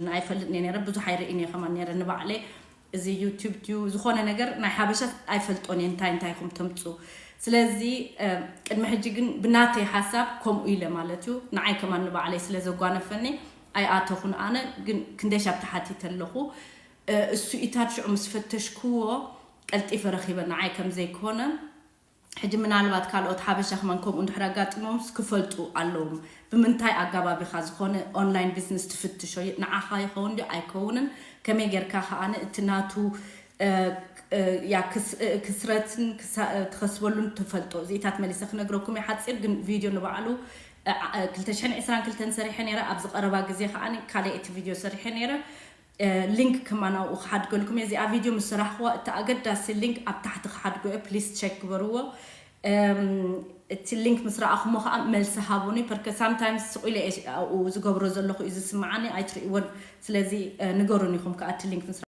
ኣይፈልጥን እየ ነይረ፣ ብዙሕ ኣይርእን እየ ከማን ነይረ ንባዕለይ። እዚ ዩቲዩብ ድዩ ዝኾነ ነገር ናይ ሓበሻ ኣይፈልጦን እየ፣ እንታይ እንታይ ኢኹም ተምፁ። ስለዚ እ፣ ቅድሚ ሕጂ ግን ብናተይ ሓሳብ ከምኡ ኢለ ማለት እዩ፣ ንዓይ ከማን ንባዕለይ ስለ ዘጓነፈኒ ኣይኣተኹን። ኣነ ግን ክንደይ ሻብ ተሓቲተ ኣለኹ። እ፣ እሱ ኢታድ ሽዑ ምስ ፈተሽክዎ ቀልጢፈ ረኺበ፣ ንዓይ ከም ዘይኮነ። ሕጂ ምናልባት ካልኦት ሓበሻ ከማን ከምኡ እንድሕር ኣጋጢሞምስ ክፈልጡ ኣለዎም። ብምንታይ ኣጋባብ ኢኻ ዝኾነ ኦንላይን ቢዝነስ ትፍትሾ? ንዓኻ ይኸውን ድዩ ኣይከውንን? ከመይ ጌርካ ከኣ እቲ ናቱ እ፣ እ፣ ያ ክስ- እ፣ ክስረትን ክሳ- እ፣ ትኸስበሉን ትፈልጦ? እዚኢታት መሊሰ ክነግረኩም እየ ሓፂር፣ ግን ቪድዮ ንባዕሉ እ፣ ዓ- እ፣ ክልተ ሽሕን ዕስራን ክልተን ሰሪሐ ነይረ። ኣብዚ ቀረባ ግዜ ከኣ ካልእ እቲ ቪድዮ ሰሪሐ ነይረ። እ፣ ሊንክ ከማን ኣብኡ ክሓድገልኩም እየ። እዚኣ ቪድዮ ምስ ሰራሕኽዋ እቲ ኣገዳሲ ሊንክ ኣብ ታሕቲ ክሓድጎ እየ፣ ፕሊስ ቸክ ግበርዎ። እም፣ እቲ ሊንክ ምስ ረኣኹሞ ከኣ መልሲ ሃቡኒ። ፐርከ ሳምታይምስ ስቕ ኢለ እየ ኣብኡ ዝገብሮ ዘለኹ እዩ ዝስምዓኒ፣ ኣይትርእይዎን። ስለዚ እ፣ ንገሩን ኢኹም ከኣ እቲ ሊንክ ምስ